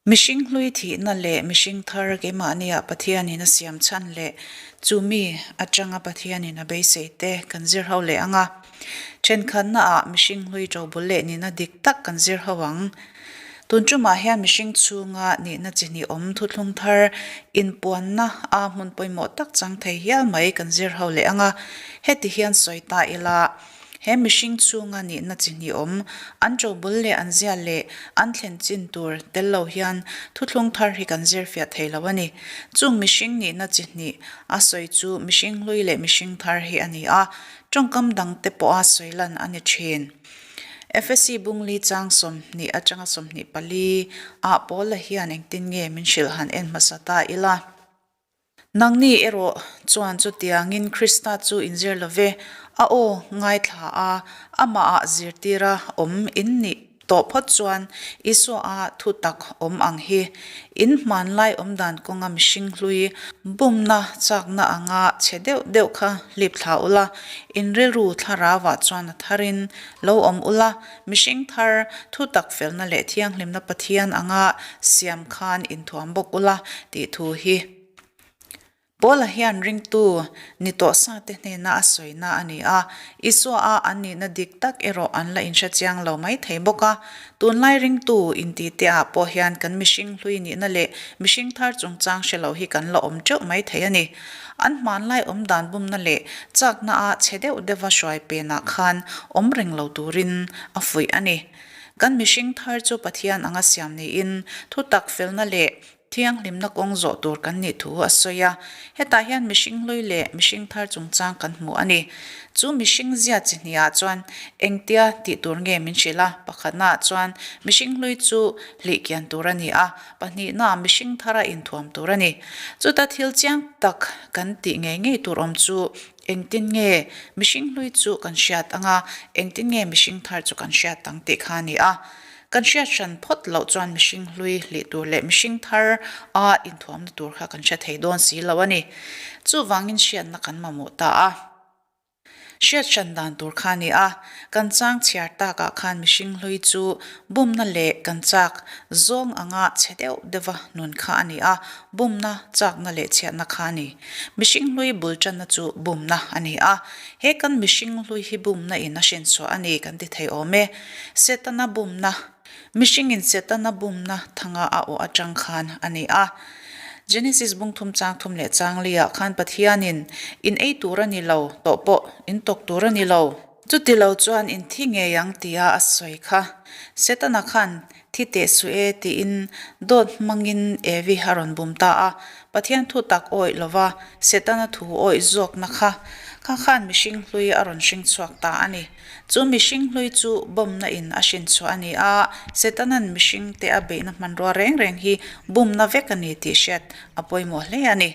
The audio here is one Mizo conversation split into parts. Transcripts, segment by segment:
Mihring hlui thihna leh mihring thar keimahniah Pathianin a siam chhan leh chu mi atanga Pathianin a beisei te kan zir ho leh ang a. Thenkhatnaah mihring hlui ṭobul leh nihna dik tak kan zir ho ang. Tun ṭumah hian mihring chhunga nihna chi hnih awm thuthlung thar inpuanna a hmun pawimawh tak chang thei hial mai kan zir ho leh ang a. Heti hian sawi ta ila, he mihring chhunga nihna chi hnih awm an ṭobul leh an zia leh an thlen chin tur tel lo hian thuthlung thar hi kan zir fiah thei lo a ni. Chung mihring nihna chi hnih a sawi chu mihring hlui leh mihring thar hi a ni a. Tawngkam dangte pawha sawi lan a ni thin. Efesi bungli chang 20 atanga 24 ah Paula hian engtin nge min hrilh han en hmasa ta ila? Nangni erawh chuan chutiangin Krista chu inzir lo ve, a aw ngaithla a, amahah zirtira awm in nih Tawh phawt chuan Isua a thu tak awm ang hi in hmanlai awmdan kawnga mihring hlui bumna chakna anga chhe deuh deuh kha hlip thla ula, in rilru thlarauah chuan a tharin lo awm ula, mihring thar thu tak felna leh thianghlimna Pathian anga siam khan inthuam bawk ula tih thu hi Paula hian ringtu ni tawh sate hnena a sawina a ni a, Isua a an nihna dik tak erawh an la inhre chiang lo mai thei bawk a. Tunlai ringtu intite ah pawh hian kan mihring hlui nihna leh mihring thar chungchang hre lo hi kan la awm teuh mai thei a ni. An hmanlai awmdan bumna leh chakna a chhe deuh deuha hruai penah khan awm reng lo turin a fuih a ni. Kan mihring thar chu Pathian anga siam niin thutak felna leh Thianghlimna kawng zawh tur kan nih thu a sawi a, hetah hian mihring hlui leh mihring thar chungchang kan hmu a ni. Chu mihring zia chi hnihah chuan engtia tih tur nge min hrilh a, pakhatnaah chuan mihring hlui chu hlih kian tur a ni a, pahnihnaah mihring thara inthuam tur a ni. Chuta thil chiang tak kan tih ngei ngei tur awm chu engtin nge mihring hlui chu kan hriat ang a, engtin nge mihring thar chu kan hriat ang tih kha a ni a. Kan hriat hran phawt loh chuan mihring hlui hlih tur leh mihring thar a inthuamna tur kha kan hre thei dawn si lo a ni. Chuvangin hriatna kan mamawh ta a. Hriat hran dan tur kha a ni a, kan chang chhiar takah khan mihring hlui chu bumna leh kan chak zawng anga chhe deuh deuha nun kha a ni a, bumna, chakna leh chhiatna kha a ni. Mihring hlui bul tanna chu bumna a ni a, he kan mihring hlui hi bumna in a hrinchhuah a ni kan ti thei awm e. Setana bumna, Mihringin Setana bumna thanga a awh atang khan a ni a. Genesis bung thum chang thum leh chang liah khan Pathianin, In ei tur a ni lo, tawh pawh in tawk tur a ni lo. Chuti lo chuan in thi ngei ang tia a sawi kha. Setana khan thi teh suh e tiin dawt hmangin Evi a rawn bum ta a. Pathian thu tak awih lova Setana thu awih zawkna kha kha khan mihring hlui a rawn hring chhuak ta a ni. Chu mihring hlui chu bawmna in a hrin chhuah a ni a, Setanan mihring te a beihna hmanrua reng reng hi bumna vek a ni tih hriat a pawimawh hle a ni.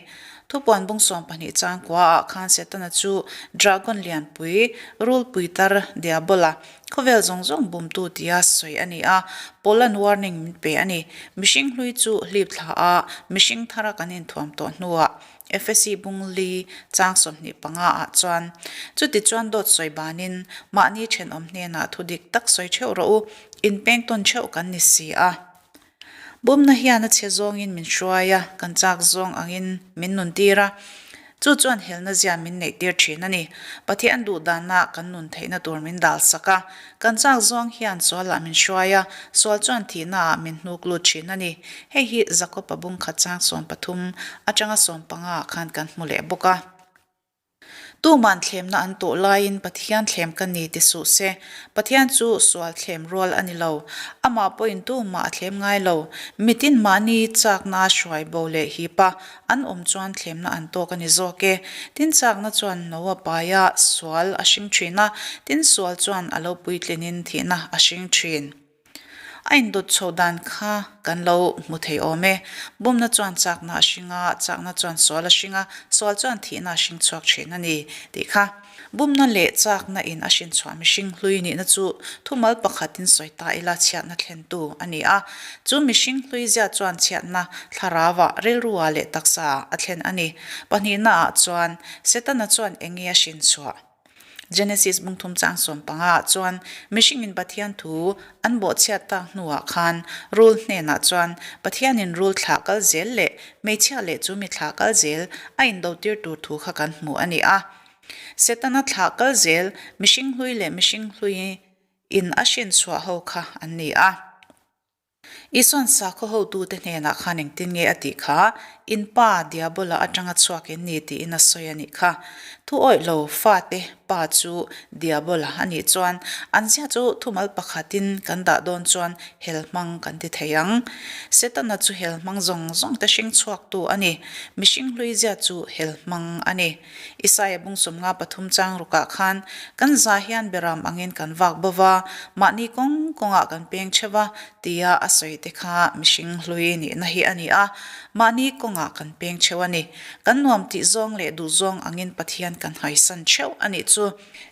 Thupuan bung 12 chang kua ah khan Setana chu dragon lianpui, rulpui tar, diabola, khawvel zawng zawng bumtu tia sawi a ni a, Paula'n warning min pe a ni. Mihring hlui chu hlip thla a, mihring thara kan inthuam tawh hnuah Efesi bung li chang 25 ah chuan, Chuti chuan dawt sawi banin mahni thenawm hnenah thu dik tak sawi theuh rawh u, inpeng tawn theuh kan ni si a. Bumna hian a chhe zawngin min hruai a, kan chak zawng angin min nun tir a. Chu chuan helna zia min neih tir thin a ni. Pathian duhdanah kan nun theihna tur min dal sak a. Kan chak zawng hian sualah min hruai a, sual chuan thihnaah min hnuk lut thin a ni. Hei hi Jakob-a bung khat chang 13 atanga 15 ah khan kan hmu leh bawk a. Tuman thlemna an tawh laiin Pathian thlem ka ni ti suh se. Pathian chu sual thlem rual a ni lo. Amah pawhin tumah a thlem ngai lo. Mitin mahni chakna hruai bo leh hip a, an awm chuan thlemna an tawk a ni zawk e. Tin chakna chuan no a pai a, sual a hring thin a, tin sual chuan a lo puitlinin thihna a hring thin. A indawt chhoh dan kha kan lo hmu thei awm e. Bumna chuan chakna a hring a, chakna chuan sual a hring a, sual chuan thihna a hring chhuak thin a ni tih kha. Bumna leh chakna in a hrin chhuah mihring hlui nihna chu thumal pakhatin sawi ta ila chhiatna thlentu a ni a. Chu mihring hlui zia chuan chhiatna thlarauah, rilruah leh taksaah a thlen a ni. Pahnihnaah chuan Setana chuan eng nge a hrin chhuah? Genesis bungthum chang 15 ah chuan mihringin Pathian thu an bawhchhiat tak hnuah khan rul hnenah chuan Pathianin rul thlah kal zel leh hmeichhia leh chu mi thlah kal zel a indotir tur thu kha kan hmu a ni a. Setana thlah kal zel mihring hlui leh mihring hlui in a hrinchhuah ho kha an ni a. Isuan sakhaw hotute hnenah khan engtin nge a tih kha? In pa Diabola atanga chhuak in ni tiin a sawi a nih kha. Thu awih lo fate pa chu Diabola a nih chuan an zia chu thumal pakhatin kan dah dawn chuan hel hmang kan ti thei ang. Setana chu hel hmang zawng zawng te hring chhuaktu a ni. Mihring hlui zia chu hel hmang a ni. Isaia bung 53 chang rukah khan kan za hian beram angin kan vak bo va, mahni kawng kawngah kan peng theuh a tia a sawi te kha mihring hlui nihna hi a ni a, mahni kawngah kan peng theuh a ni. Kan nuam tih zawng leh duh zawng angin Pathian kan haisan theuh a nih chu.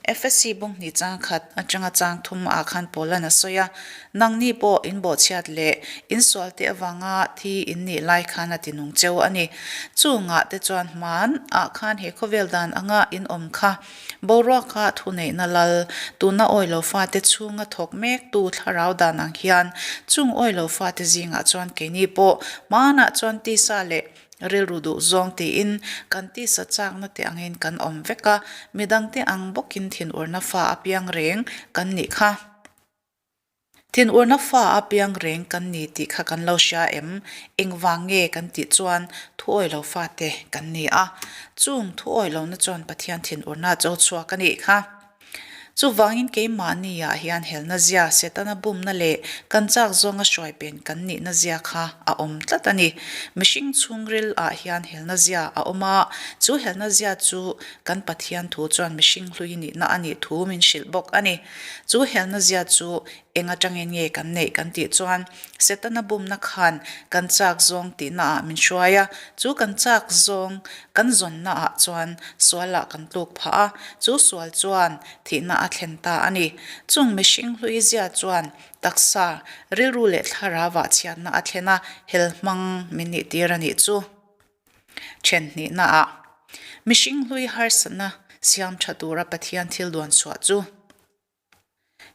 Efesi bung hnih chang khat atanga chang thum ah khan Paulan a sawi a, Nangni pawh in bawhchhiat leh in sual te avanga thi in nih lai khan a ti nung cheu a ni. Chungah te chuan hman ah khan he khawvel dan anga in awm kha boruaka thuneihna lal, tuna awilo fate chhunga thawk mek tu thlarau dan ang hian chung awilo fate zingah chuan keini pawh hmanah chuan tisa leh Rilru duh zawng tiin kan tisa chakna te angin kan awm vek a, midangte ang bawkin thinurna fa a piang reng kan nih kha. Thinurna fa a piang reng kan ni tih kha kan lo hria em? Engvang nge kan tih chuan thuawi lo fate kan ni a, chung thuawi lohna chuan Pathian thinurna cho chhuak a nih kha. Chuvangin keimahni ah hian helna zia, Setana bumna leh kan chak zawnga hruai pen kan nihna zia kha a awm tlat a ni. Mihring chhungril ah hian helna zia a awm a, chu helna zia chu kan Pathian thu chuan mihring hlui nihna a nih thu min hrilh bawk a ni. Chu helna zia chu eng atangin nge kan neih kan tih chuan Setana bumna khan kan chak zawng tihna ah min hruai a, chu kan chak zawng kan zawnna ah chuan sual ah kan tluk phah a, chu sual chuan thihna a thlen ta a ni. Chung mihring hlui zia chuan taksa, rilru leh thlarau ah chhiatna a thlen a, hel hmang min nih tir a nih chu. Then hnihna ah mihring hlui harsatna siam tha tura Pathian thil duan chhuah chu.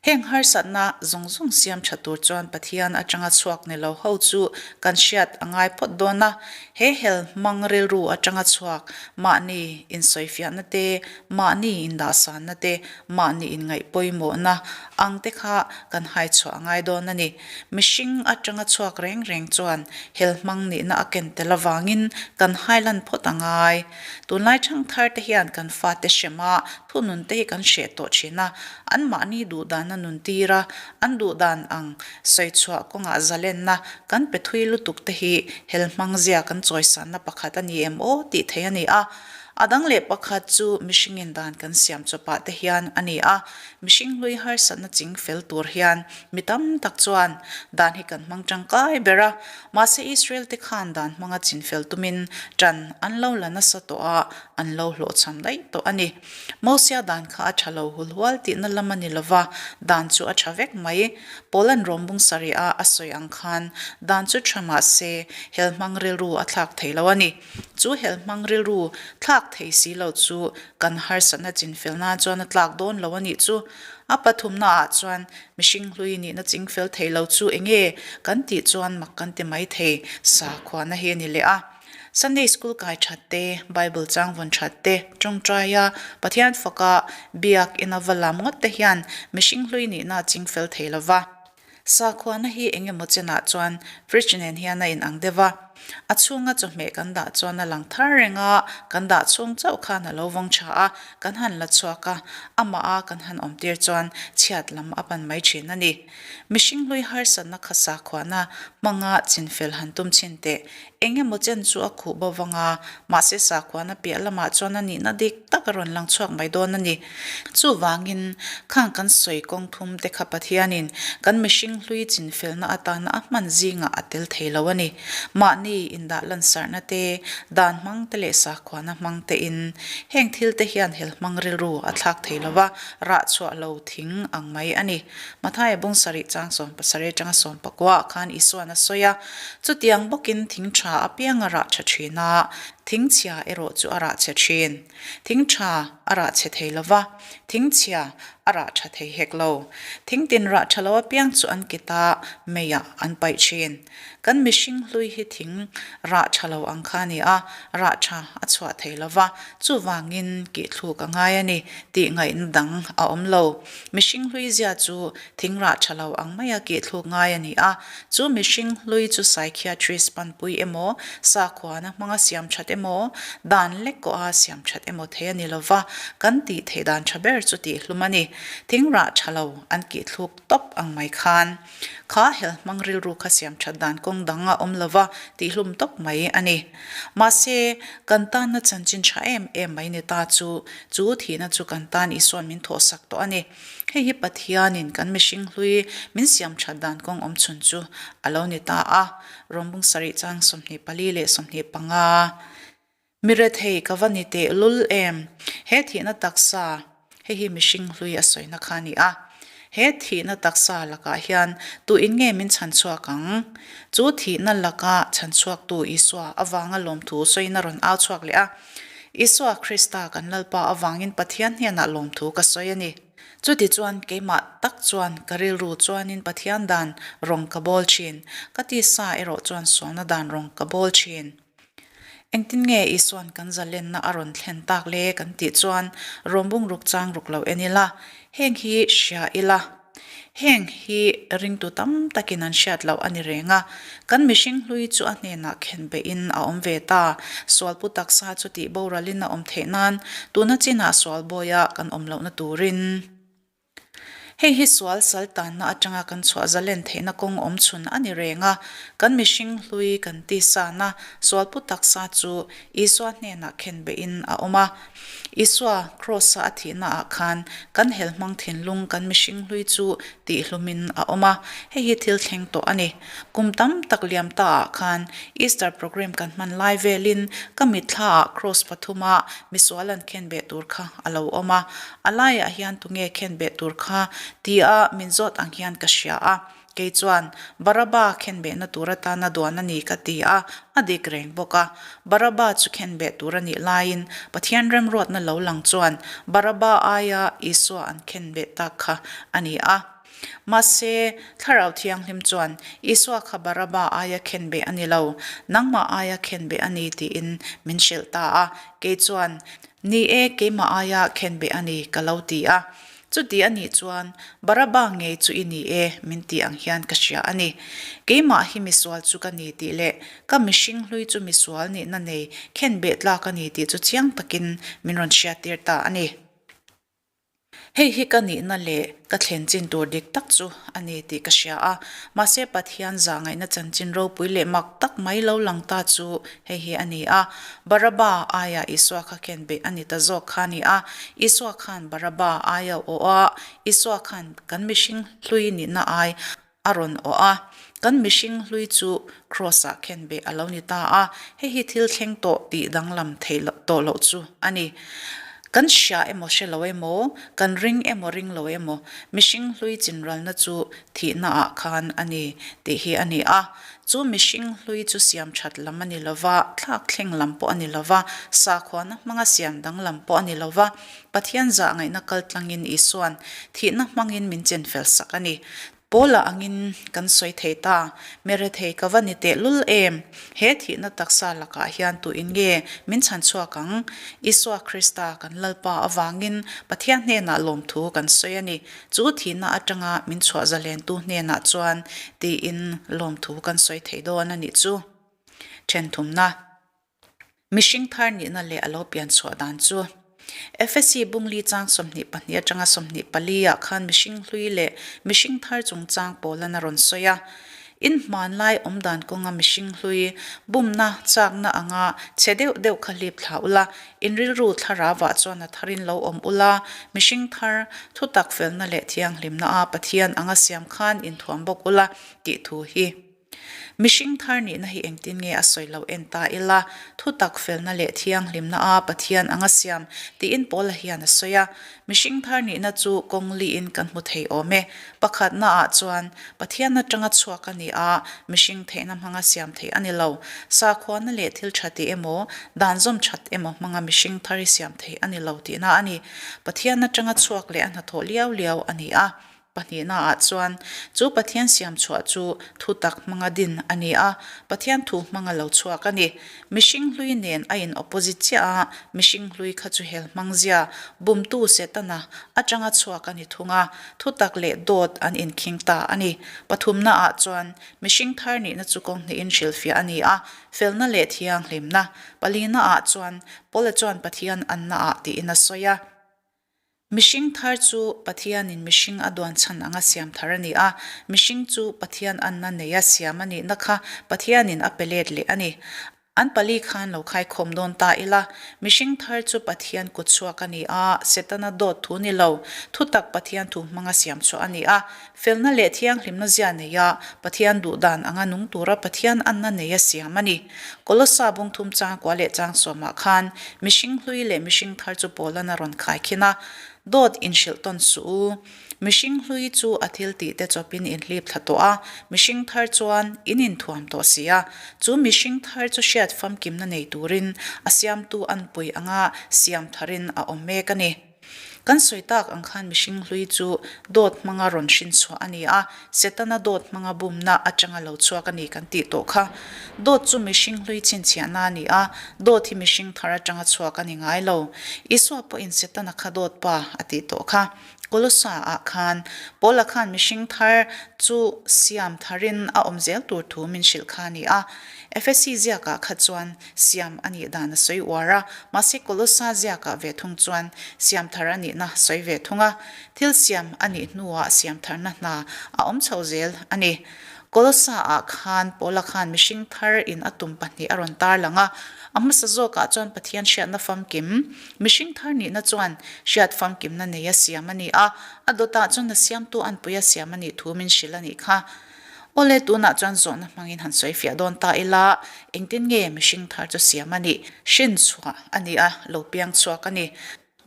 Heng harsatna zawng zawng siam tha tur chuan Pathian atanga chhuak ni lo ho chu kan hriat a ngai phawt dawn a. He hel hmang rilru atanga chhuak mahni insawifiahna te, mahni indahsanna te, mahni inngaih pawimawhna ang te kha kan hai chhuah a ngai dawn a ni. Mihring atanga chhuak reng reng chuan hel hmang nihna a ken tel avangin kan hailan phawt a ngai. Tunlai thangthar te hian kan fate hrem a, thunun te hi kan hreh tawh thin a, anmahni duhdana nun tir a, an duhdan ang sawichhuah kawngah zalenna kan pe thui lutuk te hi helhmang zia kan chawisanna pakhat a ni em aw tih theih a ni a. A dang leh pakhat chu mihringin dan kan siam chawpah te hian a ni a, mihring hlui harsatna ching fel tur hian mi tam tak chuan dan hi kan hmang tangkai ber a, mahse Israel te khan dan hmanga chinfel tumin tan an lo la nasa tawh a, an lo hlawhchham daih tawh a ni. Mosia dan kha a tha lo hulhual tihna lam a ni lova, dan chu a tha vek mai. Paula'n Rawmbung sarih a a sawi ang khan dan chu tha mah se helhmang rilru a thlak thei lo a ni. Chu helhmang rilru thlak thei si lo chu kan harsatna chinfel nan chuan a tlak dawn lo a nih chu. A pathumna ah chuan mihring hlui nihna chingfel thei lo chu enge kan tih chuan mak kan ti mai thei sakhuana hi a ni leh a. Sunday School kai that te, Bible chang vawn that te, tawngtai a, Pathian faka biak ina va lam ngawt te hian mihring hlui nihna a ching fel thei lo va. Sakhuana hi eng emaw chenah chuan fridge nen hian a inang deuh va, a chhunga chawhmeh kan dah chuan a lang thar reng a, kan dah chhung chauh khan a lo vawng tha a, kan han la chhuak a, amah a kan han awmtir chuan chhiat lam a pan mai thin a ni. Mihring hlui harsatna kha sakhuana hmanga chinfel han tum chhin teh. Eng emaw chen chu a khuh bo vang a, mahse sakhuana piah lamah chuan a nihna dik tak a rawn lang chhuak mai dawn a ni. Chuvangin, khang kan sawi kawng thum te kha Pathianin kan mihring hlui chinfelna atana a hman zingah a tel thei lo a ni. Mahni indah lansarhna te, dan hmang te leh sakhuana hmang tein heng thil te hian helhmang rilru a thlak thei lo va, rah chhuah lo thing ang mai a ni. Mathaia bung sarih chang 17 atanga 19 ah khan Isuan a sawi a, chutiang bawkin thing tha apiang a rah tha thin a. Thing chhia erawh chu a rah chhe thin. Thing tha a rah chhe thei lo va, thing chhia a rah tha thei hek lo. Thing tin rah tha lo apiang chu an kit a, meiah an paih thin. Kan mihring hlui hi thing rah tha lo ang kha a ni a, rah tha a chhuah thei lo va, chuvangin kihthluk a ngai a ni tih ngaihna dang a awm lo. Mihring hlui zia chu thing rah tha lo ang maia kihthluk ngai a ni a, chu mihring hlui chu psychiatrist panpui emaw, sakhuana hmanga siam that emaw, dan lek kawha siam that emaw thei a ni lo va, kan tih theih dan tha ber chu tihhlum a ni. Thing rah tha lo an kihthluk tawp ang mai khan. Kha hel hmang rilru kha siam that dan kawng dang a awm lo va, tihhlum tawp mai a ni. Mahse, kan tanna chanchin tha em em mai ni ta chu, chu thihna chu kan tan Isua'n min thawhsak tawh a ni. Hei hi Pathianin kan mihring hlui min siam that dan kawng awm chhun chu a lo ni ta a, Rawmbung sarih chang 24 leh 25. Mi rethei ka va ni teh lul em? He thihna taksa, hei hi mihring hlui a sawina kha a ni a. He thihna taksa lakah hian tuin nge min chhan chhuak ang? Chu thihna laka chhan chhuaktu Isua avanga lawmthu sawina rawn au chhuak leh a. Isua Krista kan Lalpa avangin Pathian hnenah lawmthu ka sawi a ni. Chutichuan keimah tak chuan ka rilru chuanin Pathian dan rawng ka bawl thin, ka tisa erawh chuan sualna dan rawng ka bawl thin. Engtin nge Isua'n kan zalenna a rawn thlen tak le kan tih chuan rawmbung ruk chang ruk lo en ila, heng hi hria ila. Heng hi ringtu tam takin an hriat loh a ni reng a, kan mihring hlui chu a hnenah khen beihin a awm ve ta. Sualpu taksa chu tih boralin a awm theih nan tuna chinah sual bawia kan awm lohna turin. Hei hi sual sal tanna atanga kan chhuah zalen theihna kawng awm chhun a ni reng a, kan mihring hlui kan tisana sualpu taksa chu Isua hnenah khen beihin a awm a. Isua Kraws-a a thihnaah khan kan helhmang thinlung kan mihring hlui chu tihhlumin a awm a, hei hi thil thleng tawh a ni. Kum tam tak liam taah khan Easter program kan hman lai velin ka mitthlaah Kraws pathuma misual an khen beh tur kha a lo awm a, A laiah hian tunge khen beh tur kha tia min zawt ang hian ka hria a, kei chuan Baraba khen behna tur atana duan a ni ka ti a, a dik reng bawk a. Baraba chu khen beh tur a nih laiin Pathian remruatna lo lang chuan Baraba aia Isua an khen beh tak kha a ni a. Mahse, Thlarau Thianghlim chuan Isua kha Baraba aia khen beh a ni lo, nangmah aia khen beh a ni tiin min hrilh ta a, kei chuan Ni e, keimah aia khenbeh a ni, ka lo ti a. Chuti a nih chuan, Baraba ngei chu i ni e, min tih ang hian ka hria a ni. Keimah hi misual chu ka ni tih leh ka mihring hlui chu misual nihna nei khenbeh tlak a ni tih chu chiang takin min rawn hriattir ta a ni. Hei hi ka nihna leh ka thlen chin tur dik tak chu a ni tih ka hria a, mahse Pathian zahngaihna chanchin ropui leh mak tak mai lo lang ta chu hei hi a ni a, Baraba aia Isua kha khen beih a ni ta zawk kha a ni a, Isua khan Baraba aia awh a, Isua khan kan mihring hlui nihna ai a rawn awh a, kan mihring hlui chu Kraws-ah khen beh a lo ni ta a, hei hi thil thleng tawh tih danglam theih tawh loh chu a ni. Kan hria emaw hre lo emaw, kan ring emaw ring lo emaw, mihring hlui chinralna chu thihnaah khan a ni tih hi a ni a. Chu mihring hlui chu siam that lam a ni lo va, thlak thleng lam pawh a ni lo va, sakhuana hmanga siam danglam pawh a ni lo va, Pathian zah ngaihna kal tlangin Isua'n thihna hmangin min chenfel sak a ni. Paula angin kan sawi thei ta, Mi rethei ka va ni teh lul em? He thihna taksa lakah hian tuin nge min chhan chhuak ang? Isua Krista kan Lalpa avangin Pathian hnenah lawmthu kan sawi a ni. Chu thihna atanga min chhuah zalentu hnenah chuan tiin lawmthu kan sawi thei dawn a nih chu. Thenthumna. Mihring thar nihna leh a lo pian chhuah dan chu. Efesi bungli chang 22 atanga 24 ah khan mihring hlui leh mihring thar chungchang pawlan a rawn sawi a. In hmanlai awm dan kawnga mihring hlui bumna chakna anga chhe deuh deuh kha hlip thla ula, in rilru thlarauah chuan a tharin lo awm ula, mihring thar thutak felna leh thianghlimna a Pathian anga siam khan inthuam bawk ula tih thu hi. Mihring thar nihna hi engtin nge a sawi loh en ta ila, thutak felna leh thianghlimna a Pathian anga siam tiin Paula hian a sawi a. Mihring thar nihna chu kawng liin kan hmu thei awm e. Pakhatna ah chuan Pathian atanga chhuak a ni a, mihring theihna hmanga siam theih a ni lo. Sakhuana leh thil tha tih emaw, dan zawm that emaw hmanga mihring thar hi siam theih a ni lo tihna a ni. Pathian atanga chhuak leh a hnathawh liau liau a ni a. Pahnihna ah chuan chu Pathian siam chhuah chu thutak hmanga din a ni a, Pathian thu hmanga lo chhuak a ni. Mihring hlui nen a in opposite chiah a, mihring hlui kha chu hel hmang zia, bumtu Setana atanga chhuak a ni thung a, thutak leh dawt an inkhing ta a ni. Pathumna ah chuan mihring thar nihna chu kawng hnihin hrilhfiah a ni a, felna leh thianghlimna. Palina ah chuan Paula chuan Pathian anna ah tiin a sawi a. Mihring thar chu Pathianin mihring a duan chhan anga siam thar a ni a, mihring chu Pathian anna neia siam a nihna kha Pathianin a pe let leh a ni. An pali khan lo khaikhawm dawn ta ila, mihring thar chu Pathian kut chhuak a ni a, Setana dawt thu ni lo, thutak Pathian thu hmanga siam chhuah a ni a, felna leh thianghlimna zia neia Pathian duh dan anga nung tura Pathian anna neia siam a ni. Kolossa bungthum changkua leh changsawmah khan mihring hlui leh mihring thar chu Paulan a rawn khaikhin a, Dawt inhrilh tawn suh u. Mihring hlui chu a thil tih te chawpin inhlip thla tawh a, mihring thar chuan in inthuam tawh si a. Chu mihring thar chu hriat famkimna nei turin a siamtu anpui anga siam tharin a awm mek a ni. Kan sawi tak ang khan mihring hlui chu dawt hmanga rawn hrin chhuah a ni a, Setana dawt hmanga bumna atanga lo chhuak a ni kan tih tawh kha. Dawt chu mihring hlui chhinchhiahna a ni a, dawt hi mihring thar atanga chhuak a ni ngai lo. Isua pawhin Setana kha dawt pa a tih tawh kha. Kolosa ah khan Paula khan mihring thar chu siam tharin a awm zel tur thu min hrilh kha a ni a. Efesi ziakah kha chuan Siam a nih dan a sawi uar a, mahse Kolossa ziakah ve thung chuan siam thar a nihna sawi ve thung a. Thil siam a nih hnuah siam tharna hna a awm chho zel a ni. Kolossa-ah khan Paula khan mihring thar in a tum pahnih a rawn tar lang a, a hmasa zawkah chuan Pathian hriatna famkim, mihring thar nihna chuan hriat famkimna neia siam a ni a, a dawtah chuan a siamtu anpuia siam a nih thu min hrilh a nih kha. Awle, tunah chuan zawhna hmangin han sawi fiah dawn ta ila, engtin nge mihring thar chu siam a nih? Hrin chhuah a ni a, lo piang chhuak a ni.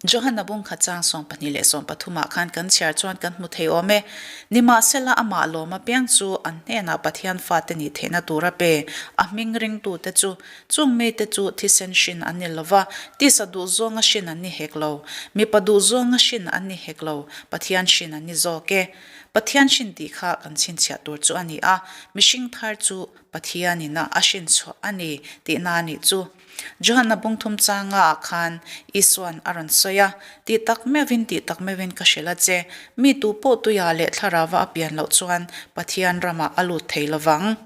Johanna bungkhat chang 12 leh 13 ah khan kan chhiar chuan kan hmu thei awm e. Nimahsela amah lawm apiang chu an hnenah Pathian fate nih theihna tur a pe. A hming ringtute chu chung mite chu thisen hrin an ni lova, tisa duhzawnga hrin an ni hek lo, mipa duhzawnga hrin an ni hek lo, Pathian hrin an ni zawk e. Pathian hrin tih kha kan chhinchhiah tur chu a ni a, mihring thar chu Pathianin a a hrin chhuah a ni tihna a nih chu. Johanna bungthum changa ah khan Isuan a rawn sawi a, Tih tak meuhin, tih tak meuhin ka hrilh a che, mi tu pawh tuiah leh thlarauva a pian loh chuan Pathian ramah a lut thei lovang.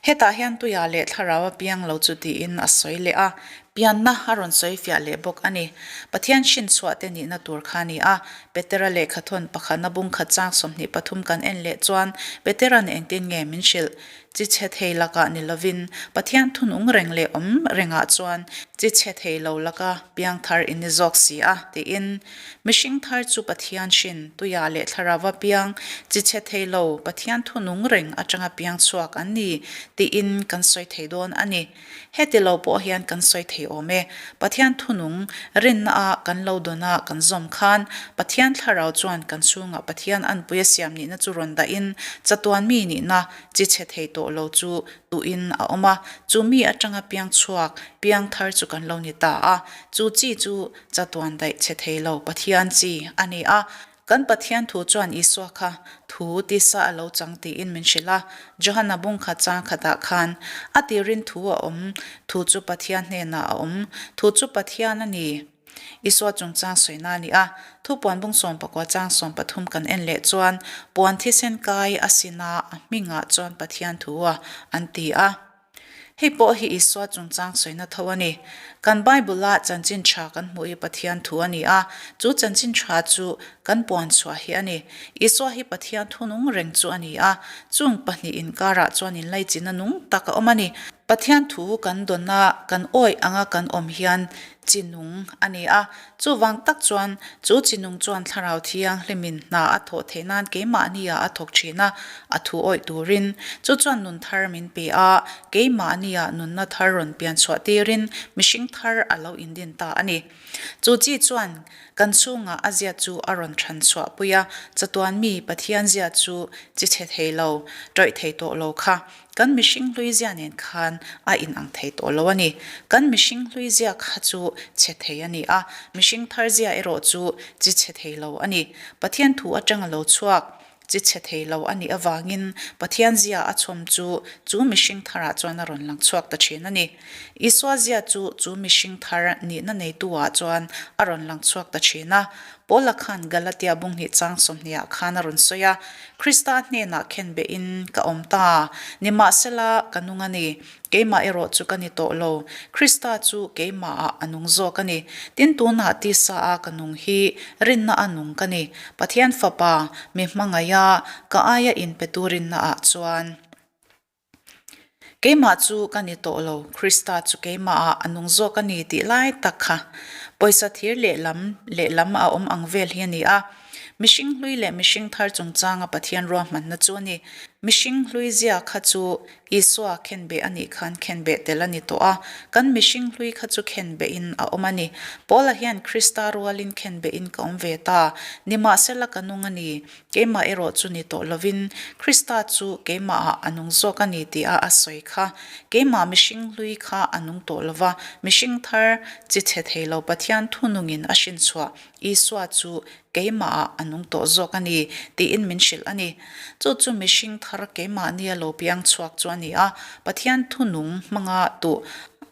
Hetah hian tuiah leh thlarau a piang lo chu tiin a sawi leh a, pianna a rawn sawi fiah leh bawk a ni. Pathian hrin chhuah te nihna tur kha a ni a, Petera lehkhathawn pakhatna bungkhat chang 23 kan en leh chuan Petera'n engtin nge min hrilh? Chi chhe thei lakah ni lovin Pathian thunung reng leh awm rengah chuan chi chhe thei lo laka piang thar i ni zawk si a, tiin. Mihring thar chu Pathian hrin, tuia leh thlarauva piang, chi chhe thei lo, Pathian thu nung reng atanga piang chhuak an ni tiin kan sawi thei dawn a ni. Heti lo pawh hian kan sawi thei awm e. Pathian thu nung rinna a kan lo dawn a kan zawm khan Pathian thlarau chuan kan chhungah Pathian anpui a siam nihna chu rawn dahin chatuan mi nihna chi chhe thei tawh lo chu tuhin a awm a, chu mi atanga piang chhuak, piang thar chu kan lo ni ta a, chu chi chu Chatuan daih che thei lo Pathian chi a ni a. Kan Pathian thu chuan Isua kha thu tisa a lo chang tiin min hrilh a. Johana bungkhat chang khatah khan, A tirin thu a awm, thu chu Pathian hnenah a awm, thu chu Pathian a ni. Isua chungchang sawina a ni a. Thupuan bung 19 chang 13 kan en leh chuan, Puan thisen kai a sina a hmingah chuan Pathian thu a, an ti a. Hei pawh hi Isua chungchang sawina tho a ni. Kan Bible-a chanchin tha kan hmuh hi Pathian thu a ni a, chu chanchin tha chu kan puan chhuah hi a ni. Isua hi Pathian thu nung reng chu a ni a, chung pahnih inkarah chuan inlaichinna nung tak a awm a ni. Pathian thu kan dawn a, kan awih anga kan awm hian chi nung a ni a. Chuvang tak chuan chu chi nung chuan Thlarau Thianghlimin hna a thawh theih nan keimahnia a thawk thin a, a thu awih turin. Chu chuan nun thar min pe a, keimahnia nunna thar rawn pian chhuah tirin mihring thar a lo indin ta a ni. Chu chi chuan kan chhungah a zia chu a rawn than chhuah pui a, chatuan mi Pathian zia chu chi chhe thei lo, tawih thei tawh lo kha kan mihring hlui zia nen khan a inang thei tawh lo a ni. Kan mihring hlui zia kha chu chhe thei a ni a, mihring thar zia erawh chu chi chhe thei lo a ni. Pathian thu atanga lo chhuak Chi chhe thei lo a nih avangin Pathian zia a chhawm chu chu mihring tharah chuan a rawn lang chhuak ta thin a ni. Isua zia chu chu mihring thar nihna neitu-ah chuan a rawn lang chhuak ta thin a. Paula khan Galatia bunghnih chang sawmhniah khan a rawn sawi a, Krista hnenah khenbehin ka awm ta, nimahsela ka nung a ni. Keimah erawh chu ka ni tawh lo, Krista chu keimahah a nung zawk a ni. Tin, tunah tisa a ka nung hi rinna a nung ka ni. Pathian Fapa, mi hmangaiha ka aia inpetu rinnaah chuan keimah chu ka ni tawh lo, Krista chu keimahah a nung zawk a ni tih lai tak kha pawisa thir lehlam lehlam a awm ang vel hi a ni a. Mihring hlui leh mihring thar chungchanga Pathian ruahmanna chu a ni. Mihring hlui zia kha chu Isua khenbeh a nih khan khenbeh tel a ni tawh a, kan mihring hlui kha chu khenbehin a awm a ni. Paula hian Krista rualin khenbehin ka awm ve ta, nimahsela ka nung a ni, keimah erawh chu ni tawh lovin Krista chu keimahah a nung zawk a ni tia a sawi kha. Keimah mihring hlui kha a nung tawh lova, mihring thar chi chhe thei lo Pathian thunungin a hrinchhuah Isua chu keimahah a nung tawh zawk a ni, tiin min hrilh a ni. Chu chu mihring thar keimahnia lo piang chhuak chu a ni a, Pathian thunung hmanga tuh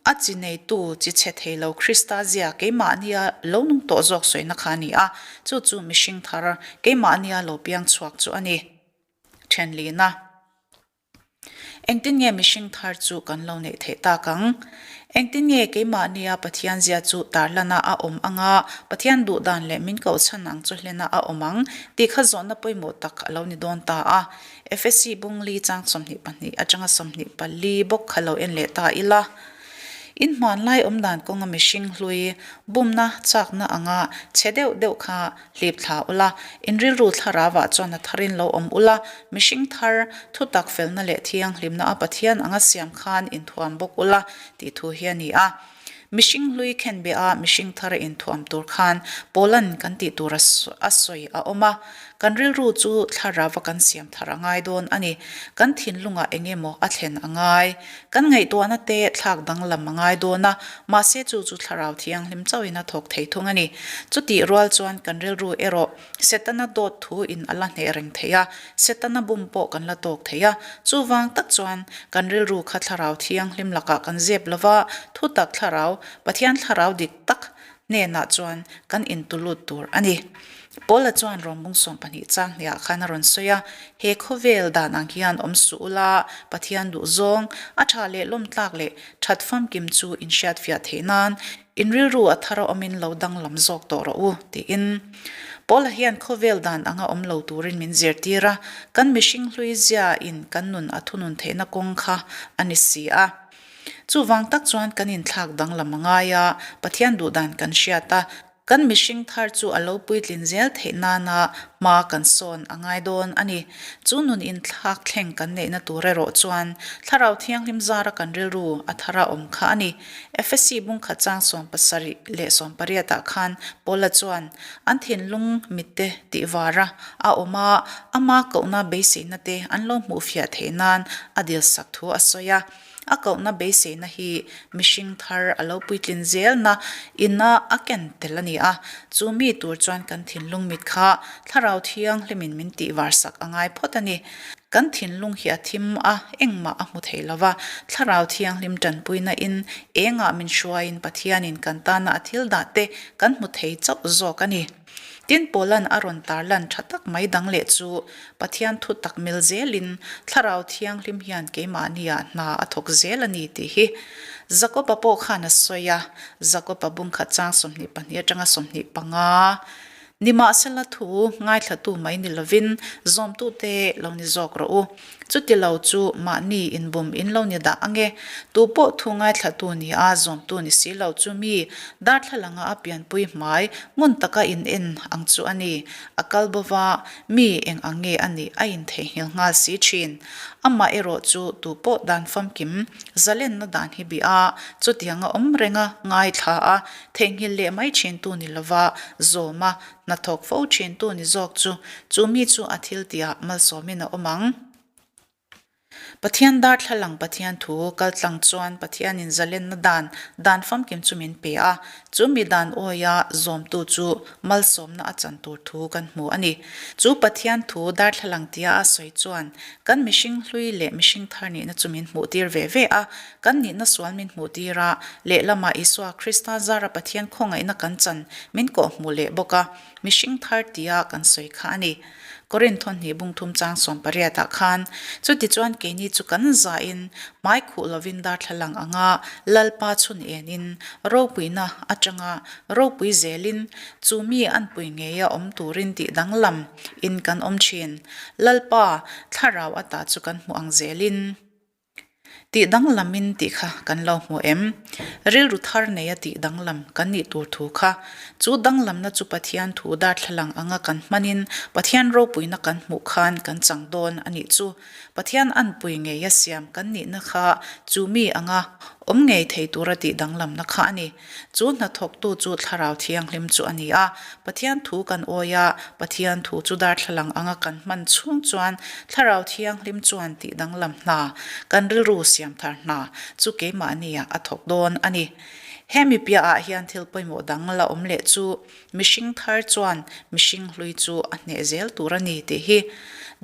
a chi neitu chi chhe thei lo Krista zia keimahnia lo nung tawh zawk sawina kha a ni a, chu chu mihring thar keimahnia lo piang chhuak chu a ni. Thenlina. Engtin nge mihring thar chu kan lo neih theih tak ang? Engtin nge keimahnia Pathian zia chu tarlana a awm anga Pathian duh dan leh min kohchhan ang chu hlena a awm ang tih kha zawhna pawimawh tak a lo ni dawn ta a. Efesi bungli chang 22 atanga 24 bawk kha lo en leh ta ila. In hmanlai awm dan kawnga mihring hlui bumna chakna anga chhe deuh deuh kha Hlip thla ula, in rilru thlarauah chuan a tharin lo awm ula, mihring thar, thutak felna leh thianghlimna a Pathian anga siam khan inthuam bawk ula tih thu hi a ni a. Mihring hlui khenbeh a mihring thar a inthuam tur khan Paulan kan tih tur a sawi a awm a. Kan rilru chu thlarauva kan siam thar a ngai dawn a ni. Kan thinlungah eng emaw a thlen a ngai. Kan ngaihtuahna te thlak danglam a ngai dawn a, mahse chu chu Thlarau Thianghlim chauhin a thawk thei thung a ni. Chutih rual chuan kan rilru erawh Setana dawt thu in a la hneh reng thei a, Setana bum pawh kan la tawk thei a. Chuvang tak chuan kan rilru kha Thlarau Thianghlim lakah kan zep lova, thutak Thlarau, Pathian Thlarau dik tak hnenah chuan kan intulut tur a ni. Paula chuan Rawmbung 12 chang hniah khan a rawn sawi a, He khawvel dan ang hian awm suh ula, Pathian duh zawng, a tha leh lawmtlak leh that famkim chu in hriatfiah theih nan in rilru a thar a awmin lo danglam zawk tawh rawh u, tiin. Paula hian khawvel dan anga awm lo turin min zirtir a, kan mihring hlui zia in kan nun a thunun theihna kawng kha a ni si a. Chuvang tak chuan kan inthlak danglam a ngai a, Pathian duhdan kan hriat a, kan mihring thar chu a lo puitlin zel theih nana hma kan sawn a ngai dawn a ni. Chu nun inthlak thleng kan neihna tur erawh chuan Thlarau Thianghlim zara kan rilru a thara awm kha a ni. Efesi bungkhat chang 70 leh 80 ah khan Paula chuan an thinlung mitte tih vara a awm a, ama kohna beiseina te an lo hmuhfiah theih nan a dilsak thu a sawi a. A kohna beiseina hi mihring thar a lo puitlin zelna ina a ken tel a ni a, chu mi tur chuan kan thinlung mit kha Thlarau Thianghlimin min tih varsak a ngai phawt a ni. Kan thinlung hi a thim a, engmah a hmu thei lo va, Thlarau Thianghlim tanpuina in engah min hruaiin Pathianin kan tana a thil dah te kan hmu thei chauh zawk a ni. Tin, Paula'n a rawn tarlan tha tak mai dang leh chu Pathian thu tak mil zelin Thlarau Thianghlim hian keimahniah hna a thawk zel a ni tih hi Jakoba pawh khan a sawi a, Jakoba bungkhat chang 22 atanga 25. Nimahsela thu ngaithlatu mai ni lovin zawmtute lo ni zawk rawh u. Chuti lo chu mahni inbum in lo ni dah ange. Tu pawh thu ngaithlatu ni a zawmtu ni si lo chu mi darthlalanga a pianpui hmai ngun taka in en ang chu a ni. A kal bo va, mi eng ang nge a nih a intheihnghilh nghal si thin. Amah erawh chu tu pawh dan famkim zalenna dan hi bih a, chutianga awm renga ngaithla a, Theihnghilh leh mai thintu ni lova zawm a, hnathawk fo thintu ni zawk chu, chu mi chu a thil tihah malsawmin a awm ang. Pathian darthlalang Pathian thu kaltlang chuan Pathianin zalenna dan, dan famkim chu min pe a, chu mi dan awia zawmtu chu malsawmna a chan tur thu kan hmu a ni. Chu Pathian thu darthlalang tia a sawi chuan kan mihring hlui leh mihring thar nihna chu min hmuhtir ve ve a, Kan nihna sual min hmuhtir a, lehlamah Isua Krista zara Pathian khawngaihna kan chan min kawhhmuh leh bawk a, mihring thar tia kan sawi kha a ni. Korinth hnih bungthum chang sawmpariatah khan, Chutichuan keini chu kan zahin hmai khuh lovin darthlalang anga Lalpa chhun enin ropuina atanga ropui zelin chu mi anpui ngeia awm turin tih danglam in kan awm thin. Lalpa thlarau ata chu kan hmu ang zelin. Tih danglamin tih kha kan lo hmu em? Rilru thar neia tih danglam kan nih tur thu kha. Chu danglamna chu Pathian thu darthlalang anga kan hmanin Pathian ropuina kan hmuh khan kan chang dawn a nih chu. Pathian anpui ngeia siam kan nihna kha chu mi anga awm ngei thei tura tih danglamna kha a ni. Chu hnathawktu chu Thlarau Thianghlim chu a ni a. Pathian thu kan awi a, Pathian thu chu darthlalang anga kan hman chhung chuan Thlarau Thianghlim chuan tih danglam hna, kan rilru siam thar hna chu keimahniah a thawk dawn a ni. Hemi piahah hian thil pawimawh dang la awm leh chu mihring thar chuan mihring hlui chu a hneh zel tur a ni tih hi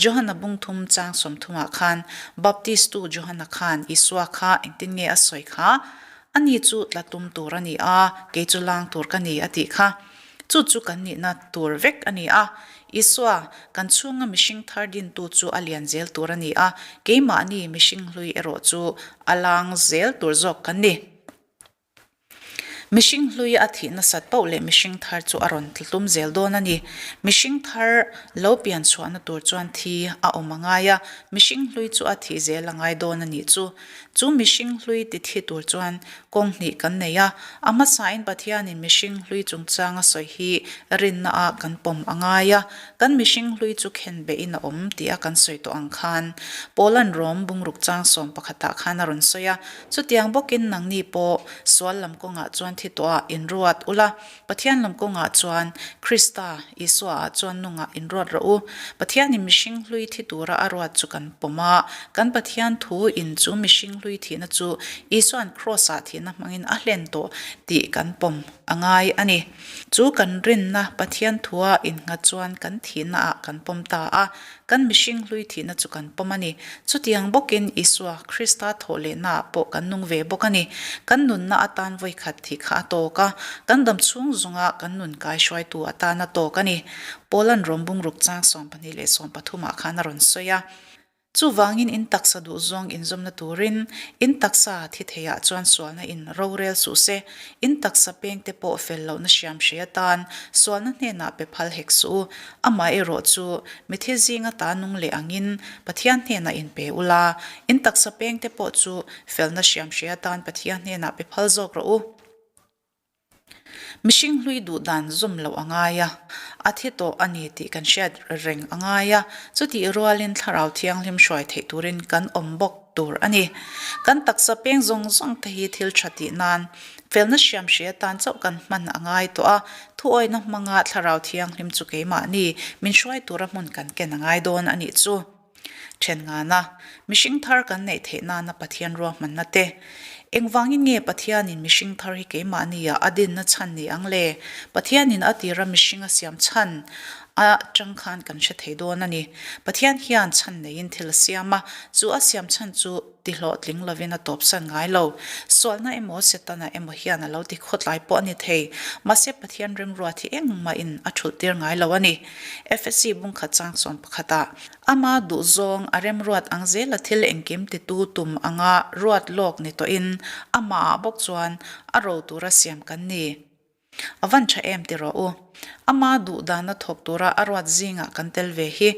Johana bungthum chang sawmthumah khan Baptistu Johana khan Isua kha engtin nge a sawi kha? Ani chu tla tum tur a ni a, kei chu lang tur ka ni a tih kha. Chu chu kan nihna tur vek a ni a. Isua, kan chhunga mihring thar dintu chu a lian zel tur a ni a, keimahni mihring hlui erawh chu a lang zel tur zawk kan ni. Mihring hlui a thih nasat poh leh mihring thar chu a rawn tla tum zel dawn a ni. Mihring thar lo pian chhuahna tur chuan thi a awm a ngai a, mihring hlui chu a thih zel a ngai dawn a nih chu. Chu mihring hlui ti thi tur chuan kawng hnih kan nei a, a hmasain Pathianin mihring hlui chungchang a sawi hi rinnaah kan pawm a ngai a, kan mihring hlui chu khen behin a awm tia kan sawi tawh ang khan Paula'n Rom bungruk chang sawm pakhatah khan a rawn sawi a, chutiang bawkin nangni pawh sual lam kawngah chuan thi tawhah inruat ula, Pathian lam kawngah chuan Krista, Isua-ah chuan nungah inruat rawh u. Pathianin mihring hlui thi tura a ruat chu kan pawm a. Kan Pathian thu in chu mihring hlui thihna chu Isua'n Kraws-ah thihna hmangin a hlen tawh tih kan pawm a ngai a ni. Chu kan rinna Pathian thua innghat chuan kan thihnaah kan pawm ta a. Kan mihring hlui thihna chu kan pawm a ni. Chutiang bawkin Isua, Krista thawhlehnaah pawh kan nung ve bawk a ni. Kan nunna atan vawikhat thih kha a tawk a, kan dam chhung zunga kan nun kaihruaitu atan a tawk a ni. Paula'n Rom bungruk chang 12 leh 13 ah khan a rawn sawi a. Chuvangin in taksa duhzawng inzawmna turin in taksa thi theiah chuan sualna in rorel suh se. In taksa pengte pawh fel lohna hriam hre atan sualna hnenah pe phal hek suh u. Amaherawh chu, mithi zinga ta nung leh angin Pathian hnenah in pe ula, in taksa pengte pawh chu felna hriam hre atan Pathian hnenah pe phal zawk rawh u. Mihring hlui duh dan zawm loh a ngai a, a thi tawh a ni tih kan hriat reng a ngai a, chutih rualin Thlarau Thianghlim hruai theih turin kan awm bawk tur a ni. Kan taksa peng zawng zawng te hi thil tha tih nan felna hriam hre atan chauh kan hman a ngai tawh a, thuawihna hmanga Thlarau Thianghlim chu keimahni min hruai tura hmun kan ken a ngai dawn a nih chu. Then ngana, mihring thar kan neih theih nana Pathian ruahmanna te. Engvangin nge Pathianin mihring thar hi keimahnia a dinna chhan ni ang le? Pathianin a tira mihring a siam chhan a tang khan kan hre thei dawn a ni. Pathian hian chhan neiin thil a siam a, chu a siam chhan chu tihlawhtling lovin a tawpsan ngai lo. Sualna emaw Setana emaw hian a lo ti khawtlai pawh a ni thei. Mahse Pathian remruat hi engmahin a thulh tir ngai lo a ni. Efesi bungkhat chang sawm pakhatah Ama duhzawng a remruat ang zela thil engkim titu tum anga ruat lawk ni tawhin amahah bawk chuan a ro tura siam kan ni. A van tha em ti rawh u. Ama duh dana thawk tura a ruat zingah kan tel ve hi.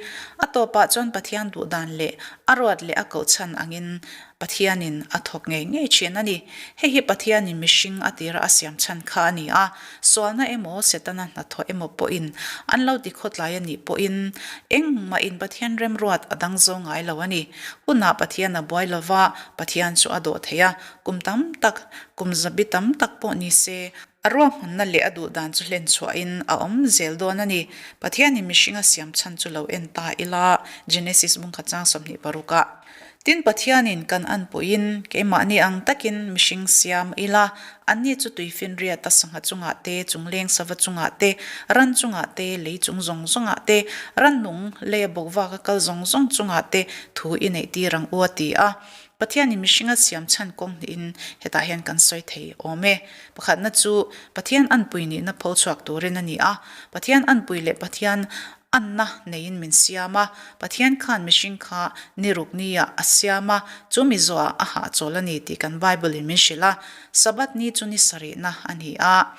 A tawpah chuan Pathian duh dan leh a ruat leh a koh chhan angin Pathianin a thawk ngei ngei thin a ni. Hei hi Pathianin mihring a tira a siam chhan kha a ni a. Sualna emaw Setana hnathawh emaw pawhin an lo ti khawtlai a nih pawhin engmahin Pathian remruat a dang zo ngai lo a ni. Hunah Pathian a buai lova, Pathian chu a dawh thei a, Kum tam tak, kum zabi tam tak pawh ni se, a ruahmanna leh a duh dan chu hlen chhuahin a awm zel dawn a ni. Pathianin mihring a siam chhan chu lo en ta ila, Genesis bungkhat chang 26 ah. Tin, Pathianin kan an pawhin keimahni ang takin mihring siam ila, anni chu tuifinriat a sangha chungah te, chungleng sava chungah te, ran chungah te, lei chung zawng zawngah te, rannung lei a bawk vak a kal zawng zawng chungah te thu i neih tir ang u a ti a. Pathianin mihring a siam chhan kawng hnihin hetah hian kan sawi thei awm e. Pakhatna chu Pathian anpui nihna pho chhuak turin a ni a. Pathian anpui leh Pathian anna neiin min siam a. Pathian khan mihring kha ni ruk niah a siam a, chu mi zawhah a hahchawl a ni tih kan Bible-in min hrilh a. Sabbath ni chu ni sarihna a ni a.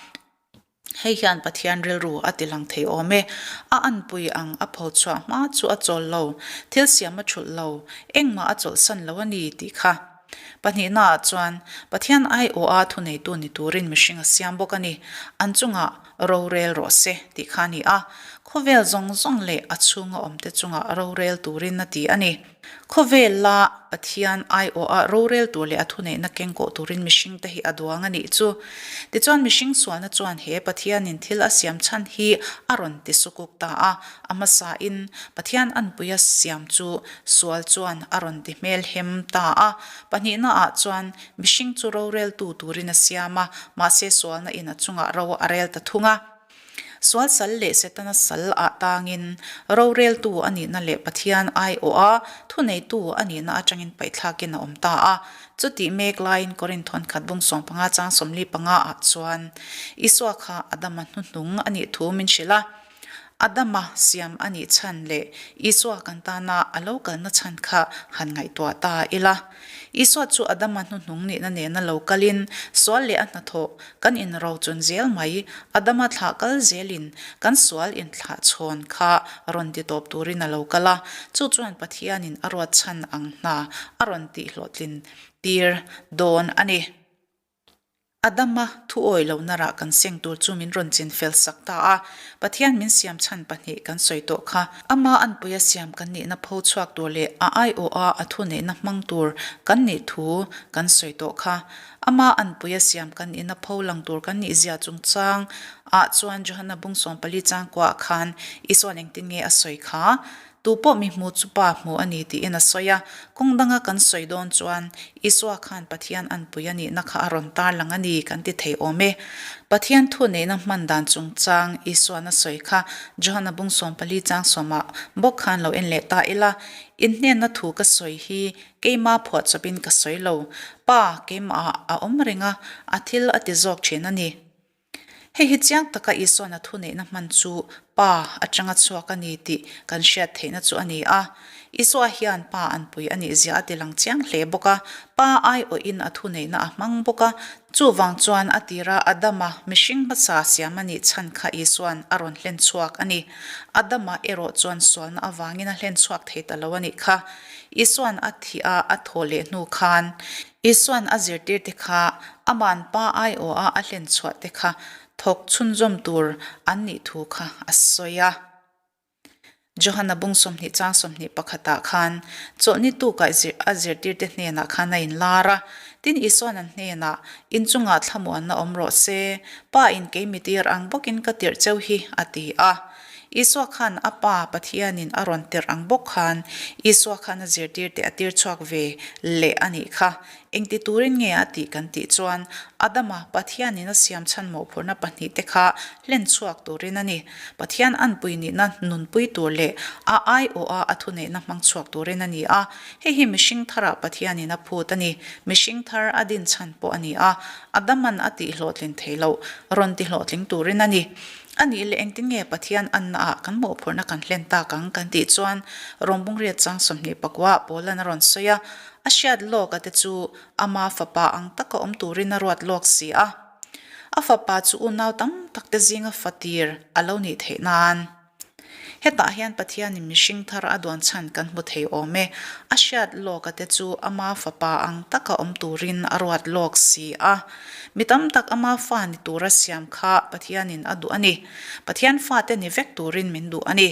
Hei hian Pathian rilru a ti lang thei awm e. A anpui ang a pho chhuah hma chu a chawl lo, thil siam a thulh lo, engmah a chawlhsan lo a ni tih kha. Pahnihnaah chuan, Pathian aiawha thuneitu ni turin mihring a siam bawk a ni. An chungah rorel rawh se tih kha a ni a. Khawvel zawng zawng leh a chhunga awmte chungah rorel turin a ti a ni. Khawvel la Pathian aiawha rorel tur leh a thuneihna kengkawh turin mihringte hi a duang a nih chu. Tichuan mihring sualna chuan he Pathianin thil a siam chhan hi a rawn ti sukuk ta a, a hmasain Pathian anpuia siam chu sual chuan a rawn ti hmelhem ta a. Pahnihnaah chuan mihring chu roreltu turin a siam a, mahse sualna in a chungah ro a rel ta thung a. Sual sal leh Setana sal ah tangin roreltu a nihna leh Pathian aiawha thuneitu a nihna atangin paihthlakin a awm ta a. Chutih mek laiin Korinth thawnkhat bung 15 chang 45 ah chuan Isua kha Adama hnuhnung a nih thu min hrilh a. Adama siam a nih chhan leh Isua kan tana a lo kalna chhan kha han ngaihtuah ta ila. Isua chu Adama hnuhnung nihna nena lo kalin sual leh a hnathawh kan inrochun zel mai. Adama thlah kal zelin kan sual inthlah chhawn kha rawn ti tawp turin a lo kal a, chu chuan Pathianin a ruat chhan ang hna a rawn tihhlawhtlin tir dawn a ni. Adama thu awi lohna rah kan seng tur chu min rawn chin fel sak ta a, Pathian min siam chhan pahnih kan sawi tawh kha. Ama anpuia siam kan nihna pho chhuak tur leh a aiawha a thuneihna hmang tur kan nih thu kan sawi tawh kha. Ama anpuia siam kan nihna pho lang tur kan nih zia chungchang ah chuan Johana bung 14 chang kuah khan Isuan engtin nge a sawi kha? Tu pawh mi hmu chu Pa hmu a ni tiin a sawi a, kawng danga kan sawi dawn chuan Isua khan Pathian anpui a nihna kha a rawn tarlang a ni kan ti thei awm e. Pathian thu neihna hman dan chungchang Isuan a sawi kha Johana bung 14 chang sawmah bawk khan lo en leh ta ila, Inhnenna thu ka sawi hi keima phuahchawpin ka sawi lo, Pa keimahah a awm reng a, a thil a ti zawk thin a ni. Hei hi chiang taka Isuan a thuneihna hman chu Pa atanga chhuak a ni tih kan hriat theihna chu a ni a. Isua hian Pa anpui a nih zia a ti lang chiang hle bawk a, Pa aiawhin a thuneihna a hmang bawk a. Chuvang chuan a tira Adama mihring hmasa siam a nih chhan kha Isuan a rawn hlen chhuak a ni. Adama erawh chuan sualna avangin a hlen chhuak thei ta lo a nih kha. Isuan a thih a a thawh leh hnu khan Isuan a zirtirte kha aman pa aiawha a hlen chhuah te kha thawk chhunzawm tur an nih thu kha a sawi a. Johana bung 20 chang 21 ah khan chawlhni tukah a zirtirte hnenah khan a inlar a. Tin Isuan an hnenah, Inchungah thlamuanna awm rawh se, Pa in kei mi tir ang bawkin ka tirh cheu hi, a ti a. Isua khan a Pa Pathianin a rawn tirh ang bawk khan Isua khan a zirtirte a tir chhuak ve leh a nih kha. Engti turin nge a tih kan tih chuan Adama Pathianin a siam chhan mawhphurhna pahnihte kha hlen chhuak turin a ni. Pathian anpui nihna nunpui tur leh a aiawha a thuneihna hmang chhuak turin a ni a. Hei hi mihring tharah Pathianin a phut a ni. Mihring thar a din chhan pawh a ni a. Adaman a tihhlawhtlin thei loh rawn tihlawhtling turin a ni. A nih leh engtin nge Pathian annaah kan mawhphurhna kan hlen tak ang kan tih chuan Rawngbungriat chang 24 Paulan a rawn sawi a, a hriat lawk a te chu ama fapa ang taka awm turin a ruat lawk si a. A Fapa chu unau tam takte zinga fatir a lo nih theih nan. Hetah hian Pathianin mihring thar a duan chhan kan hmu thei awm e. A hriat lawka te chu ama Fapa ang taka awm turin a ruat lawk si a. Mi tam tak ama fa ni tura siam kha Pathianin a duh a ni. Pathian fate ni vek turin min duh a ni.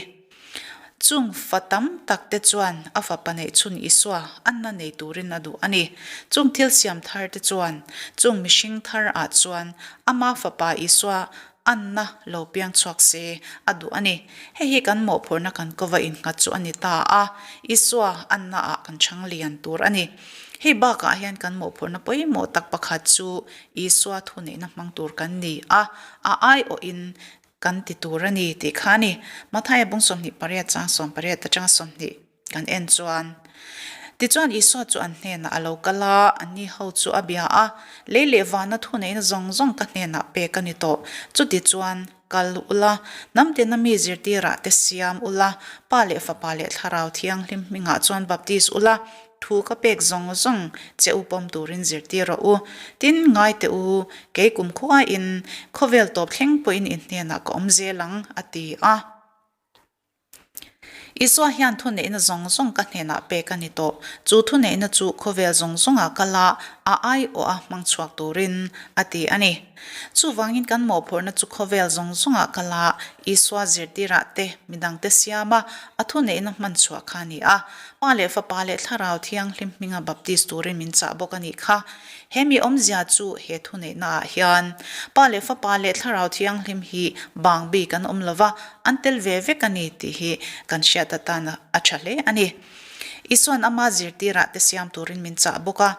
Chung fa tam tak te chuan a fapa neih chhun Isua anna nei turin a duh a ni. Chung thil siam thar te chuan chung mihring thar ah chuan ama fapa Isua anna lo piang chhuak se a duh a ni. Hei hi kan mawhphurhna kan kova innghat chu a ni ta a, Isua anna ah kan chhang lian tur a ni. Hei bakah hian kan mawhphurhna pawimawh tak pakhat chu Isua thuneihna hmang tur kan ni a, a aiawhin Kan ti tur a ni tih kha a ni. Mathaia bung 28 chang 18 atanga 20 kan en chuan, Tichuan Isua chu an hnenah a lo kal a, anni ho chu a bia a, Lei leh vana thuneihna zawng zawng ka hnenah pek a ni tawh. Chuti chuan kal ula, hnam tina mi zirtirah te siam ula, Pa leh Fapa leh Thlarau Thianghlim hmingah chuan baptis ula, Thu ka pek zawng zawng che u pawm turin zirtir rawh u. Tin, ngai teh u, kei kum khuain khawvel tawp thleng pawhin in hnenah ka awm zel ang, a ti a. Isua hian thuneihna zawng zawng ka hnenah pek a ni tawh. Chu thuneihna chu khawvel zawng zawngah kal a, a aiawh a hmang chhuak turin a ti a ni. Chuvangin kan mawhphurhna chu khawvel zawng zawngah kal a, Isua zirtirah te midangte siam a, a thuneihna hman chhuah kha a ni a. Pa leh Fapa leh Thlarau Thianghlim hminga baptis turin min chah bawk a nih kha. He mi awmzia chu he thuneihna ah hian Pa leh Fapa leh Thlarau Thianghlim hi bang bik an awm lova, an tel ve vek a ni tih hi kan hriat atan a tha hle a ni. Isuan ama zirtirah te siam turin min chah bawk a,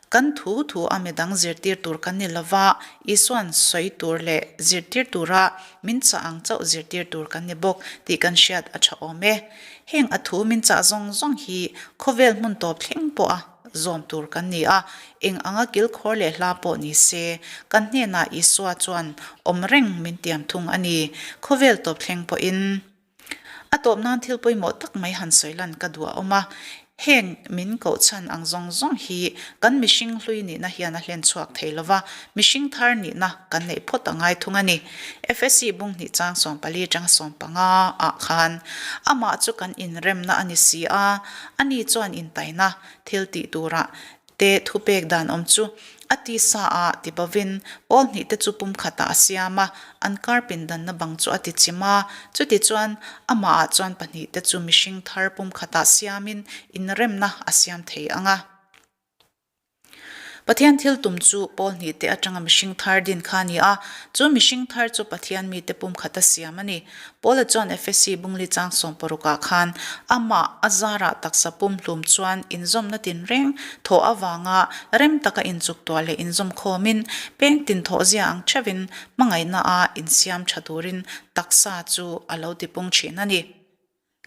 kan thu thu a midang zirtir tur kan ni lova, Isuan sawi tur leh zirtir tura min chah ang chauh zirtir tur kan ni bawk tih kan hriat a tha awm e. Heng a thu min chah zawng zawng hi khawvel hmun tawp thleng pawha zawm tur kan ni a, eng anga kilkhawr leh hla pawh ni se, kan hnenah Isua chuan awm reng min tiam thung a ni, khawvel tawp thleng pawhin. A tawp nan thil pawimawh tak mai han sawi lan ka duh a awm a, heng min koh chhan ang zawng zawng hi kan mihring hlui nihna hian a hlen chhuak thei lo va, mihring thar nihna kan neih phawt a ngai thung a ni. Efesi bung hnih chang 14 atanga 15 ah khan amah chu kan inremna a ni si a, ani chuan intaina thil tih turah te thupek dan awm chu a tisa ah ti bovin pawl hnih te chu pumkhatah a siam a, an kar pindanna bang chu a ti chim a, chutichuan amah ah chuan pahnih te chu mihring thar pumkhatah siamin inremna a siam thei ang a. Pathian thil tum chu pawl hnih te atanga mihring thar din kha a ni a, chu mihring thar chu Pathian mite pumkhata siam a ni. Paula chuan Efesi bungli chang 60 ah khan amah a zarah taksa pumhlum chuan inzawmna tinreng thawh avanga rem taka inchuktuah leh inzawm khawmin peng tin thawhzia ang theuhin hmangaihna a insiam tha turin taksa chu a lo tipung thin a ni.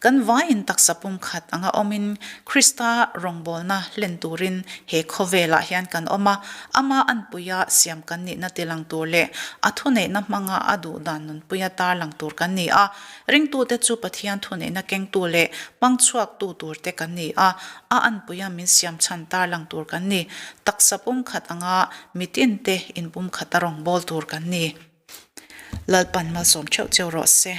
Kan vaiin taksa pumkhat anga awmin Krista rawngbawlna hlen turin he khawvelah hian kan awm a, ama anpuia siam kan nihna tilang tur leh a thuneihna hmanga a duhdan nunpuia tarlang tur kan ni a. Ringtute chu Pathian thuneihna kengtu leh hmangchhuaktu turte kan ni a, a anpuia min siam chhan tarlang tur kan ni. Taksa pumkhat anga mitinte inpumkhata rawngbâwl tur kan ni. Lalpan malsawm theuh cheu rawh se.